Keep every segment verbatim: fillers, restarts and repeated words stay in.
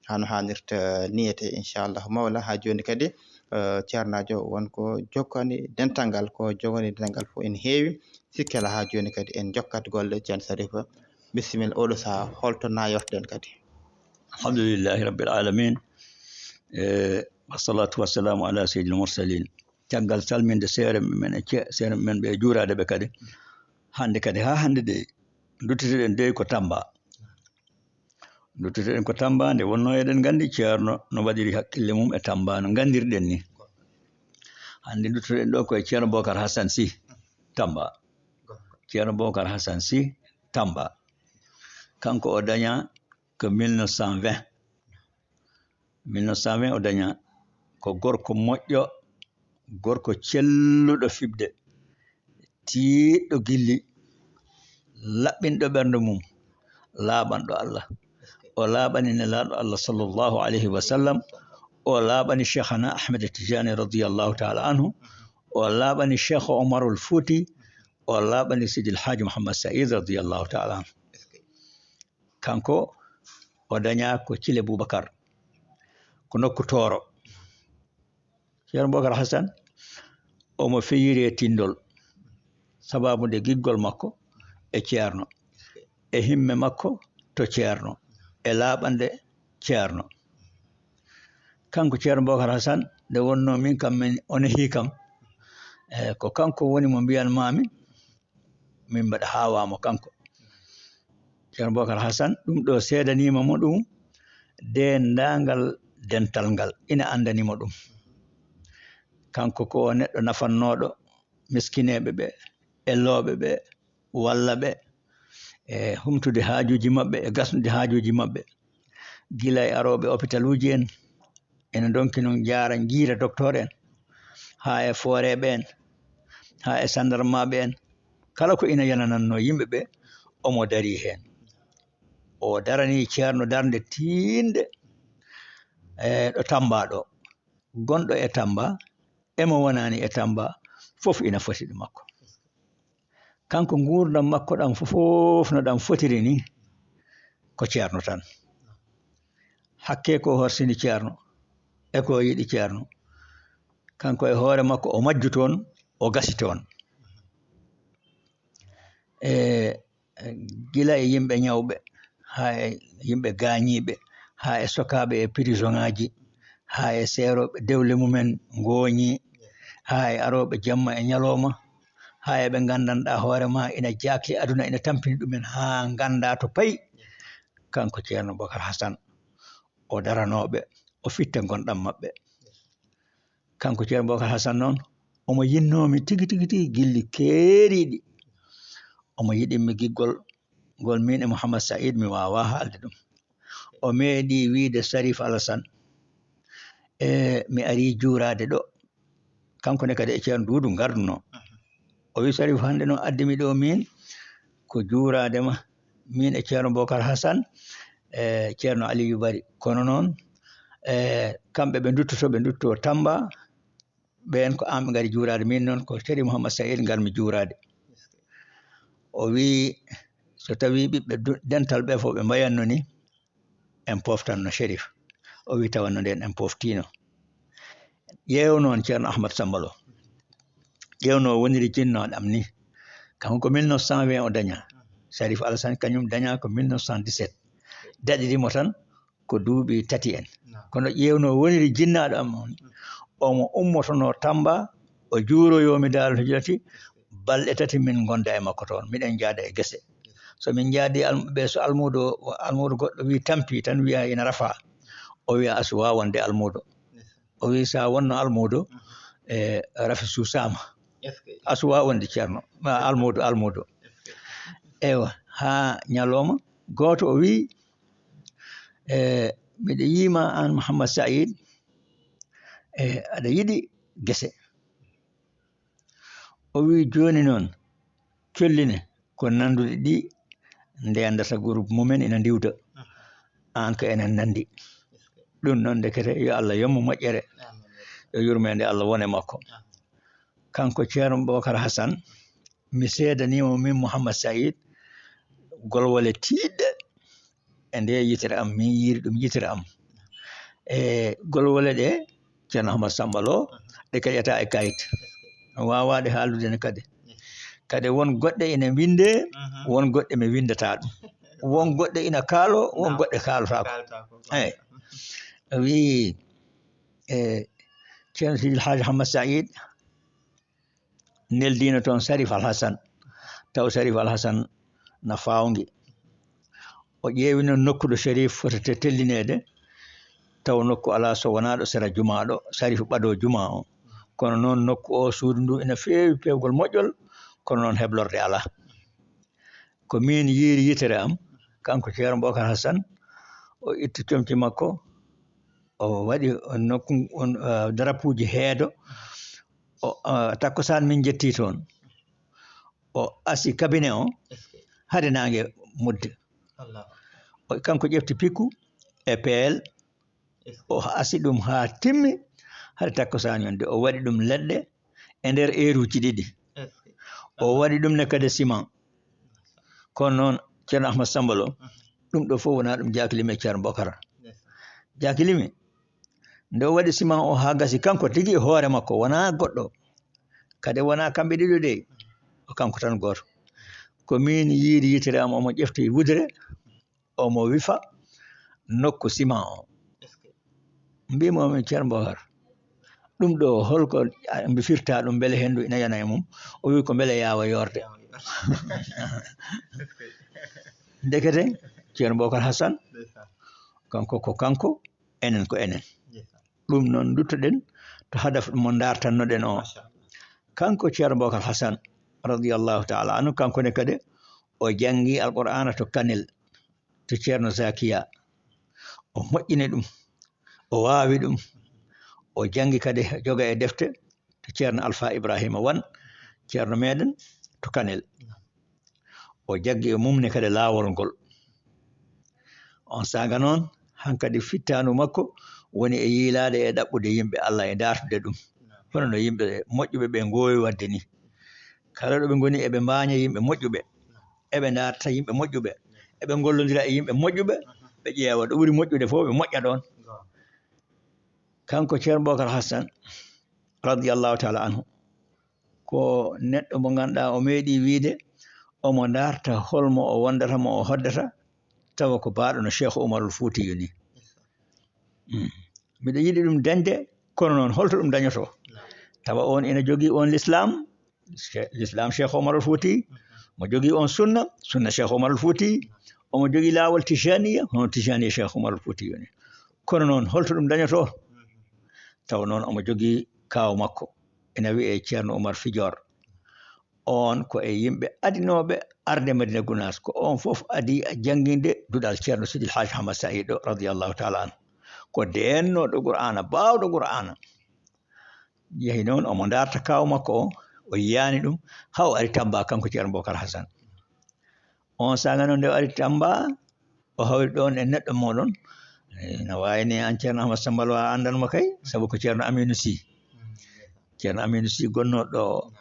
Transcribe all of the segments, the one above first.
hano haanirta niyete, inchallahu mawla. Haa jooni kadi, eh, ceernaajo won ko jokkani dental ngal, ko jogani dental ngal fof ene heewi. Sikke alaa, haa jooni kadi en jokkat golle. Ceerno Sarifa, bisimilla, oɗo sahaa, holto nayorten kadi? Alhamdulillahi Rabbil Alamin. Eh, wassalatu wassalamu ala sayyidil mursalin. Caggal salminde seere men e ce-, seere men ɓe e juuraade ɓe kadi. Hannde kadi, haa hannde de, duttituɗen dey ko Tamba. Duttituɗen ko Tamba, nde wonnoo eɗen nganndi Ceerno no waɗiri hakkille mum e Tamba, no nganndirɗen ni. Hannde duttituɗen ɗo ko e Ceerno Bokar Hassan Sy Tamba. Ceerno Bokar Hassan Sy Tamba. Kanko o daña ko mille neuf cent vingt. Mille neuf cent vingt o daña ko gorko moƴƴo, gorko celluɗo fiɓde, tiiɗɗo gilli, laɓɓinɗo ɓernde mum, laaɓanɗo Allah. O laaɓani Nelaaɗo Allah sallallahu alayhi wa sallam, o laaɓani Cheikhana Ahmed Tijani radiyallahu ta'ala anhu, o laaɓani Cheikh Omarul Fouti, o laaɓani Sidil Haaji Muhammad Saïd radiyallahu ta'ala anhu. Kanko o daña ko Cile Boubacar, ko nokku Tooro. Ceerno Bokar Hassan, omo feyiri e tinndol, sababu nde giggol makko e Ceerno, e himme makko to Ceerno, e laaɓande Ceerno. Kanko Ceerno Bokar Hassan, nde wonnoo min kam, min o nehii kam, e ko kanko woni mo mbiyan maami, min mbaɗa haawaa mo kanko. Ceerno Bokar Hassan, ɗum ɗo seedaniima mo ɗum, deendaangal dental ngal ina anndani mo ɗum. Kanko ko o neɗɗo nafannooɗo miskineeɓe ɓe, e looɓe ɓe, walla ɓe e humtude haajuuji maɓɓe, e gasnude haajuuji maɓɓe. Gila e arooɓe opitaluuji en, ene ndonki noon njaara njiira doktoor en, haa e fooreeɓe en, haa e sanndarmaaɓe en. Kala ko ina yananannoo yimɓe ɓe, omo darii heen. O daranii Ceerno darnde tiiɗnde, e ɗo Tamba ɗo. Gonɗo e Tamba, e mo wonaani e Tamba, fof ina foti ɗo makko. Kanko nguurndam makko ɗam fof no ɗam fotiri ni, ko Ceerno tan. Hakke ko horsini Ceerno, e ko yiɗi Ceerno. Kanko e hoore makko o majju toon, o gasi toon. E gila e yimɓe ñawɓe, haa e yimɓe gaañiiɓe, haa e sokaaɓe e prison ŋaaji, haa e seerooɓe dewle mumen ngooñii, haa e arooɓe jamma e ñalooma, haa e ɓe nganndanɗaa hoore ma ina jaakli aduna, ina tampini ɗumen haa nganndaa to payi. Kanko Ceerno Bokar Hasan, o daranooɓe, o fitta ngonɗam maɓɓe. Kanko Ceerno Bokar Hasan noon, omo yinnoomi tigi, tigi, tigi gilli keeriiɗi. Omo yiɗimmi giggol ngol, miin e Mouhammad Saïd, mi waawaa haalde ɗum. O meeɗi wiyde Sharif Alassane, e mi arii juuraade ɗo. Kanko ne kadi e Ceerno Duudu ngardunoo. O wi, Sharif, hannde noon addi mi ɗo miin ko juuraade ma, miin e Ceerno Bokar Hasan, e Ceerno Aliyu Bari. Kono noon, e kamɓe ɓe nduttoto, ɓe ndutto Tamba, ɓeen ko aan ɓe ngari juuraade, miin noon ko Sharif Mouhammad Saïd ngarmi juuraade. O wi, so tawii ɓiɓɓe du-, dental ɓe fof ɓe mbayanno ni, en poftanno Sharif. O wi, tawanno ndeen en poftiino. Ƴeew noon Ceerno Ahmad Samba Lo. Ƴeew no woniri jinnaaɗo am ni. Kanko ko mille neuf cent vingt o daña. Sharif Alassane kañum daña ko mille neuf cent dix-sept. Daɗiri mo tan ko duuɓi tati en. Naam. Kono ƴeew no woniri jinnaaɗo am on. Omo ummotonoo Tamba, o juuroyoo mi Daarul Hijrati, balɗe tati min ngonda e makko toon. Miɗen njaada e gese. So min njaadi al-, ɓe so almuudo, almuudo goɗɗo wi tampi tan, wiya ina rafa. O wiya asu waawa wonde almuudo. O wi sa wonno almuudo, e rafi suusaama. Asu waawa wonde ceerno, ma almuudo, almuudo. Eywa, haa ñalooma gooto o wi, e miɗo yiima aan Mouhammad Saïd, e aɗa yiɗi gese. O wi, jooni noon, colline ko nannduɗe ɗi ndendata groupe mumen ina ndiwda. Aan ko enen nanndi. Ɗum noon ndekete yo Allah yommo moƴƴere. Yo yurmeende Allah wone makko. Kanko Ceerno Bokar Hasan, mi seedaniima min Mouhammad Saïd, golwole tiiɗɗe e nde yitere am, min yiiri ɗum yitere am. E golwole ɗe, Ceerno Ahmad Samba Lo, ɗe keƴata e kayit. Waawaade haaldude ne kadi. Kadi won goɗɗe ina winndee, won goɗɗe mi winndataa ɗum. Won goɗɗe ina kaaloo, won goɗɗe kaalotaako. Eey. O wii, e, Ceerno Sidil Haaji Hamad Saïd, neldiino toon Sarif Al Hasan, taw Sarif Al Hasan na faawngi. O ƴeewi noon nokku ɗo Sarif fotata tellineede, taw nokku alaa so wonaa ɗo sera jumaa ɗo, Sarif ɓadoo jumaa o. Kono noon nokku o, suudu ndu ina feewi peewgol moƴƴol, kono noon heblorde alaa. Ko miin yiiri yitere am, kanko Ceerno Bookar Hasan, o itti comci makko, o waɗi on nokku, on, eh, darapuuji heedo, o, eh, takkusaan min njetti toon. O asi cabinet o, hade naange mudde. O, kanko ƴefti pikku e peel, o asi ɗum haa timmi, hade takkusaan yonde. O waɗi ɗum leɗɗe e nder eeruuji ɗiɗi. O waɗi ɗum ne kadi ciment. Kono noon, Ceerno Ahmad Samba Lo, ɗum ɗo fof wonaa ɗum jaakilimi e Ceerno Bokar. Jaakilimi, nde o waɗi ciment o haa gasi, kanko tigi e hoore makko, wonaa goɗɗo. Kadi wonaa kamɓe ɗiɗo de, ko kanko tan gooto. Ko miin yiiri yitere am, omo ƴefti wudere, omo wifa nokku ciment o. Mbimi mo, "Ceerno Bokar, ɗum ɗo holko a-, mbi firta ɗum, mbele henndu ina yana e mum?" O wi, "Ko mbele yaawa yoorde." Ndekete, Ceerno Bokar Hasan, kanko ko kanko, enen ko enen. Ɗum noon, nduttoɗen to hadaf mo ndartannoɗen o. Kanko Ceerno Bokar Hasan, radiyallahu taala anhu, kanko ne kadi, o janngi Alqur'aana to Kanel, to Ceerno Zakiya. O moƴƴini ɗum, o waawi ɗum. O janngi kadi, joga e defte, to Ceerno Alfa Ibrahima Wan, Ceerno meɗen to Kanel. O jaggi e mum ne kadi laawol ngol. On saaga noon, hankadi fittaandu makko woni e yiilaade e ɗaɓɓude yimɓe Allah e dartude ɗum. Hono no yimɓe moƴƴuɓe ɓe ngoowi waɗde ni. Kala ɗo ɓe ngoni, eɓe mbaaña yimɓe moƴƴuɓe. Eɓe ndarta yimɓe moƴƴuɓe. Eɓe ngollondira e yimɓe moƴƴuɓe. Ɓe ƴeewa ɗo ɓuri moƴƴude fof, ɓe moƴƴa ɗoon. Kanko Ceerno Bokar Hassan, radiyallahu taala anhu, ko neɗɗo mo ngannduɗaa o meeɗi wiide omo ndarta holmo o wondata, mo o hoddata, tawa ko baaɗo no Cheikh Umarul Fuutiyu ni. Mm. Miɗo yiɗi ɗum dañde, kono noon holto ɗum dañoto? Tawa on ina jogii on l'islam, Che-, l'islam Cheikh Omarul Fuutiyu, mo jogii on sunna, sunna Cheikh Omarul Fuutiyu, omo jogii laawol Tijaniya, hono Tijaniya Cheikh Omarul Fuutiyu ni. Kono noon holto ɗum dañoto? Tawa noon omo jogii kaaw makko, ina wiyee Ceerno Umar Fijoor. On ko e yimɓe adinooɓe arde Madina Gunaas, ko on fof adii jannginde duɗal Ceerno Sidil Haaj Ahmad Sa'iid ɗo, radiyallahu taala anhu. Ko deennooɗo Qur'aana, baawɗo Qur'aana. Yehi noon, omo ndarta kaaw makko o, o yiyaani ɗum, haa o ari Tamba, kanko Ceerno Bokar Hasan. On saanga noon, nde o ari Tamba, o hawri ɗoon e neɗɗo mooɗon. Eh, ina waawi ni aan Ceerno Ahmad Samba Lo a anndan mo kay, sabu ko Ceerno Aminu Sy. Ceerno Aminu Sy gonnooɗo ɗo,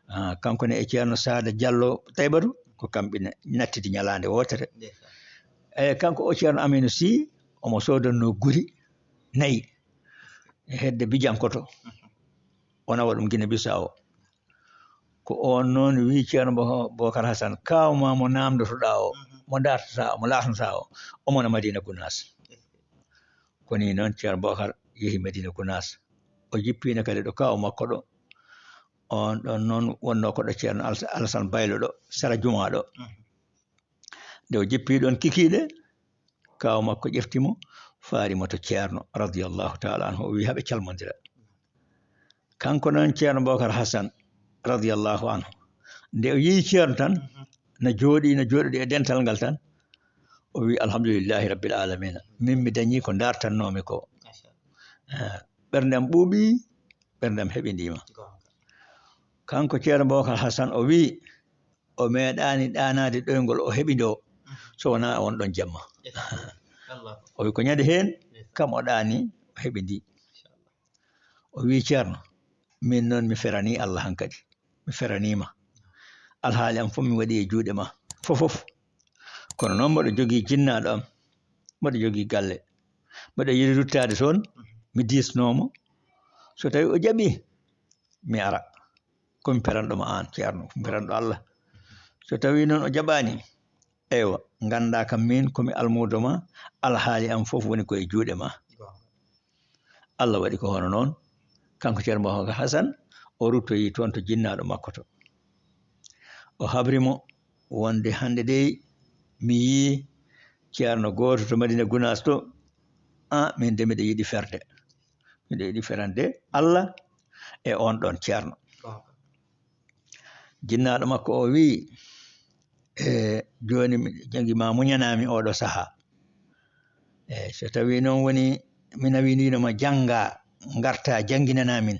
ah, kanko ne e Ceerno Saada Jallo Taybatu, ko kamɓe ne nattidi ñalaande wootere. Eyi, kanko o Ceerno Aminu Sy, omo soodannoo guri nayi e hedde Bijankoto. O nawa ɗum Gine Bisawo. Ko oon noon wii Ceerno Bo-, Bokar Hasan, "Kaaw ma mo naamndotoɗaa o, mo dartataa o, mo laatnataa o, omo na Madina Gunaas." Ko nii noon Ceerno Bokar yehi Madina Gunaas. O jippiino kadi ɗo kaaw makko ɗo. Oon ɗoon noon wonnoo ko ɗo Ceerno Alsa-, Alasan Baylo ɗo, sera jumaa ɗo. Nde o jippii ɗoon kikiiɗe, kaaw makko ƴefti mo, faari mo to Ceerno, radiyallahu taala anhu, o wii, "Haa ɓe calmondira." Kanko noon Ceerno Bokar Hasan, radiyallahu anhu, nde o yii Ceerno tan, na jooɗii, na jooɗii e dental ngal tan, o wii, "Alhamdulillahi rabbil alamina, min mi dañii ko ndartannoomi ko." Eh, ɓerndam ɓuuɓii, ɓerndam heɓindiima. Kanko Ceerno Bokar Hasan o wii, o meeɗaani ɗaanaade ɗoyngol o heɓi ɗo, so wonaa on ɗon jamma. O wii ko ñande heen, kam o ɗaani, o heɓi ndi. O wii, "Ceerno, min noon mi feranii Allah hankadi. Mi feranii ma. Alhaali am fof mi waɗi e juuɗe ma. Fof, fof. Kono noon mboɗo jogii jinnaaɗo am, mboɗo jogii galle. Mbeɗa yiɗi ruttaade toon, mi diisnoo mo. So tawii o jaɓii, mi ara. Ko mi peranɗo ma aan, Ceerno, ko mi peranɗo Allah. So tawii noon o jaɓaani, eywa, nganndaa kam miin ko mi almuudo ma, alhaali am fof woni ko e juuɗe ma. Allah waɗi ko hono noon, kanko Ceerno Bookar Hasan, o ruttoyii toon to jinnaaɗo makko to. O habri mo wonde hannde dey mi yii ceerno gooto to Madina Gunaas to, a min de miɗo yiɗi ferde. Miɗo yiɗi ferande Allah e oon ɗoon ceerno. Jinnaaɗo makko o wii, "E jooni mi janngi ma muñanaa mi oo ɗoo sahaa. E so tawii noon woni mi nawindiino ma janngaa, ngartaa jannginanaa min.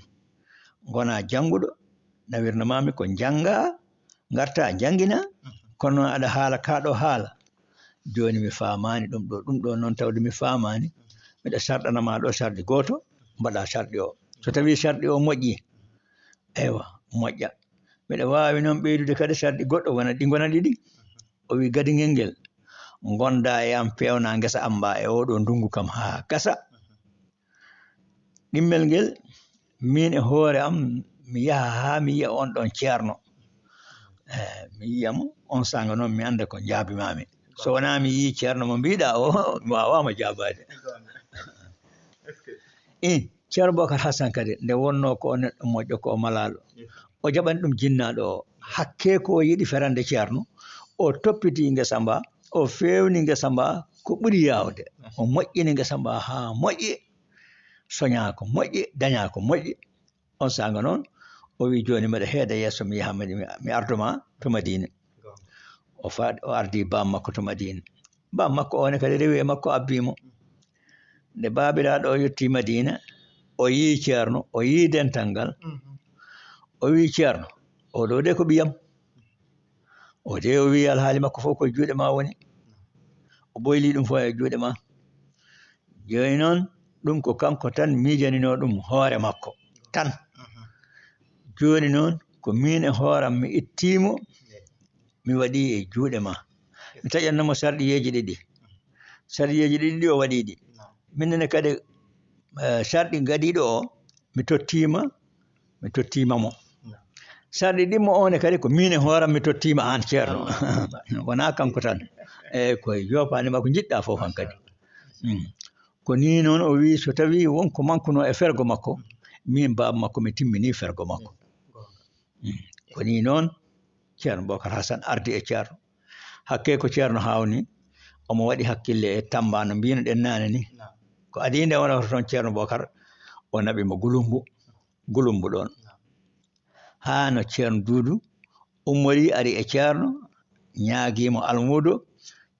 Ngonaa jannguɗo, nawirno maa mi ko janngaa, ngartaa jannginaa, kono noon aɗa haala kaa ɗoo haala. Jooni mi faamaani ɗum ɗoo, ɗum ɗoo noon tawde mi faamaani, miɗa sarɗana ma ɗoo sarɗi gooto, mbaɗaa sarɗi o. So tawii sarɗi o moƴƴii, eywa, moƴƴa. Miɗa waawi noon ɓeydude kadi sarɗi goɗɗo wona ɗi ngona ɗiɗi." O wii, "Gadingel ngel, ngondaa e am, peewnaa ngesa am mbaa e oo ɗoo ndunngu kam haa gasa. Ɗimmel ngel, miin e hoore am, mi yaha haa mi yiya oon ɗoon ceerno. Eh, mi yiya mo, oon saanga noon mi annda ko njaabi maa mi. So wonaa mi yii ceerno mo mbiiɗaa o, mi waawaama jaabaade." Ih, Ceerno Bookar Hasan kadi, nde wonnoo ko o neɗɗo moƴƴo, ko o malaaɗo, o jaɓani ɗum jinnaaɗo o. Hakkee ko o yiɗi ferande ceerno, o toppitii ngesa mba, o feewni ngesa mba ko ɓuri yaawde. O moƴƴini ngesa mba haa moƴƴi, soñaa ko moƴƴi, dañaa ko moƴƴi. Oon saanga noon, o wii, "Jooni mbeɗa heeda yeeso, mi yaha, mi, mi ardo ma to Madiina." O fa-, o ardi baam makko to Madiina. Baam makko o ne kadi rewi e makko, abbii mo. Nde baabiraaɗo o yottii Madiina, o yii ceerno, o yii dental ngal. O wii, "Ceerno, oo ɗoo de ko ɓiyam." O de o wii, "Alhaali makko fof ko e juuɗe ma woni. O ɓoyli ɗum fof e juuɗe ma. Jooni noon, ɗum ko kanko tan miijaninoo ɗum hoore makko tan. Jooni noon, ko miin e hooram mi ittii mo, mi waɗi e juuɗe ma. Mi taƴanno mo sarɗiyeeji ɗiɗi. Sarɗiyeeji ɗiɗi ɗi o waɗi ɗi. Min nene kadi, eh, sarɗi gadiiɗo o, mi tottiima, mi tottiima mo. Sarɗi ɗimmo o ne kadi ko miin e hooram mi tottiima aan ceerno." Wonaa kanko tan. Eeyi, ko e joopaani makko njiɗɗaa fof han kadi. Mm. Ko nii noon o wii, so tawii won ko mankunoo e fergo makko, miin baaba makko mi timminii fergo makko. Mm. Ko nii noon ceerno Bookar Hasan ardi e ceerno. Hakkee ko ceerno haawni, omo waɗi hakkille e Tamba no mbiino ɗen naane ni. Ko adii nde wonata toon ceerno Bookar, o naɓi mo Gulumbu, Gulumbu ɗoon. Haa no ceerno Duudu ummorii ari e ceerno, ñaagii mo almuudo,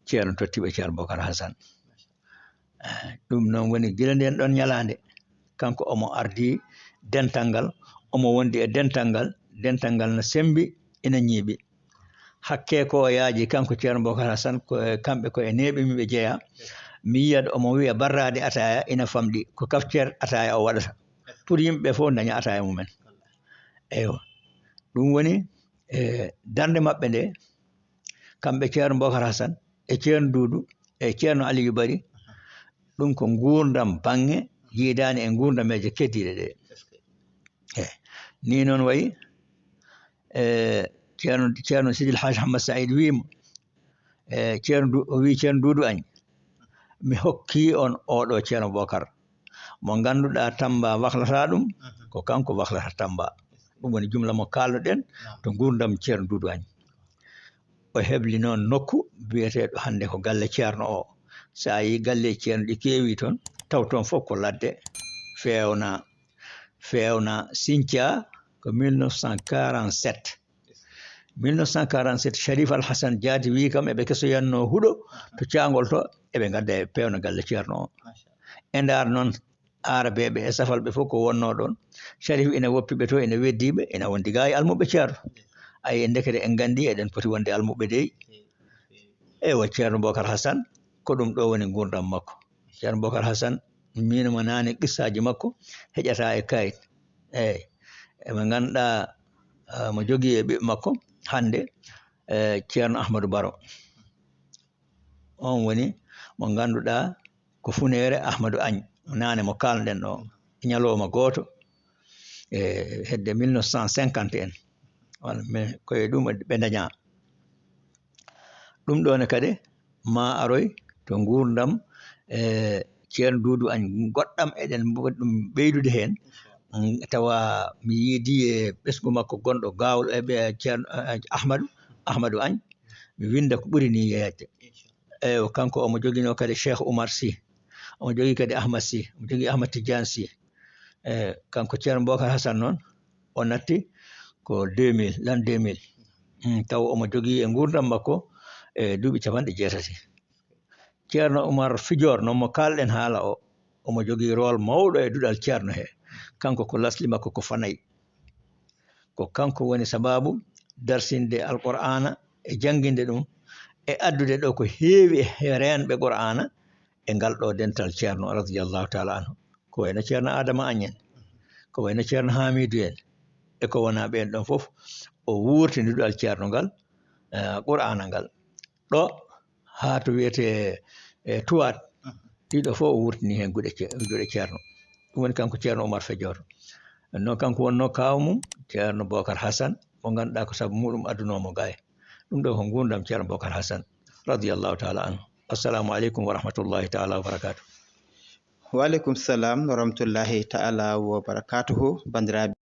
ceerno totti ɓe ceerno Bookar Hasan. Eh, ɗum noon woni gila ndeen ɗoon ñalaande, kanko omo ardi dental ngal, omo wondi e dental ngal, dental ngal no semmbi, ina ñiiɓi. Hakkee ko o yaaji, kanko ceerno Bookar Hasan, ko e, kamɓe ko e neeɓi mi ɓe jeyaa. Mi yiyat omo wiya barraade ataaya ina famɗi, ko kafteer ataaya o waɗata. Pour yimɓe ɓe fof ndaña ataaya mumen. Eywa. Ɗum woni, e, darnde maɓɓe nde, kamɓe ceerno Bookar Hasan, e ceerno Duudu, e ceerno Aliyu Bari, ɗum ko nguurndam baŋŋe yiidaani e nguurndameeje keddiiɗe ɗe. E, nii noon wayi, e, ceerno, ceerno Sidil Haaj Hammad Saïd wii mo, e, ceerno Du-, o wii, "Ceerno Duudu Añ, mi hokkii on oo ɗoo ceerno Bookar. Mo ngannduɗaa Tamba waklata ɗum, ko kanko waklata Tamba." Ɗum woni jumla mo kaalno-ɗen to nguurndam ceerno Duudu Añ. O hebli noon nokku biyeteeɗo hannde ko galle ceerno o. So a yii galleeji ceerno ɗi keewi toon, taw toon fof ko ladde, feewna, feewna, siñca ko mille neuf cent quarante-sept. Mille neuf cent quarante-sept, Sharif Al Hassan Diaté wii kam eɓe kesoyannoo huɗo to caangol to, eɓe ngadda e peewna galle ceerno o. E ndaar noon, Aarabeeɓe e safalɓe fof ko wonnoo ɗoon. Sharif ina woppi ɓe to, ina weddii ɓe, ina wondi gaa e almuɓɓe ceerno. Ayi, ndekete en nganndi eɗen poti wonde almuɓɓe dey. Eywa, ceerno Bookar Hasan, ko ɗum ɗo woni nguurndam makko. Ceerno Bookar Hasan, miin mo naane qissaaji makko heƴataa e kayit. Eeyi, eɓe ngannduɗaa, ah, mo jogii e ɓiɓɓe makko hannde, eh, ceerno Ahmadu Baro. Oon woni mo ngannduɗaa ko funeere Ahmadu Añ, naane mo kaalɗen ɗo, ñalooma gooto, e hedde mille neuf cent cinquante en. Wala, mais ko e ɗum ɓe dañaa. Ɗum ɗo ne kadi, ma aroy to nguurndam, e Ceerno Duudu Añ goɗɗam, eɗen mbaɗi ɗum ɓeydude heen. Mm, tawa mi yiidi e ɓesngu makko gonɗo Gawlo, e ɓe Ceerno, eh, Ahmadu, Ahmadu Añ, mi winnda ko ɓuri ni yeeyde. Eywa, kanko omo joginoo kadi Cheikh Oumar Sy, omo jogii kadi Ahmad Sy, omo jogii Ahmad Tidiane Sy. Eh, kanko Ceerno Bocar Hassane noon, o natti ko deux mille, l'an deux mille. Mm, taw omo jogii e nguurndam makko e duuɓi capanɗe jeetati. Ceerno Umar Fijoor noon mo kaalɗen haala o, omo jogii rôle mawɗo e duɗal Ceerno he. Kanko ko lasli makko ko fanay. Ko kanko woni sabaabu darsinde Alqur'aana e jannginde ɗum e addude ɗo ko heewi e reenɓe Qur'aana e ngal ɗo dental Ceerno radiyallahu taala anhu. Ko wayno Ceerno Adama Añ en, ko wayno Ceerno Haamiidu en, e ko wonaa ɓeen ɗon fof, o wuurtini duɗal Ceerno ngal, eh, Qur'aana ngal. Ɗo haa to wiyetee, e, Tuwaat, ɗiɗo fof o wuurtini heen guɗe ce-, guɗe Ceerno. Ɗum woni kanko Ceerno Umar Fejoor. Noon kanko wonnoo kaaw mum, Ceerno Bookar Hasan, mo ngannduɗaa ko sabu muɗum adunoo mo gaay. Ɗum ɗo ko nguurndam Ceerno Bookar Hasan, radiyallahu taala anhu. Assalamu aleykum wa rahmatullahi taala wa barakaatuh. Wa aleykum salam wa rahmatullahi taala wa barakaatuhu, banndiraaɓe.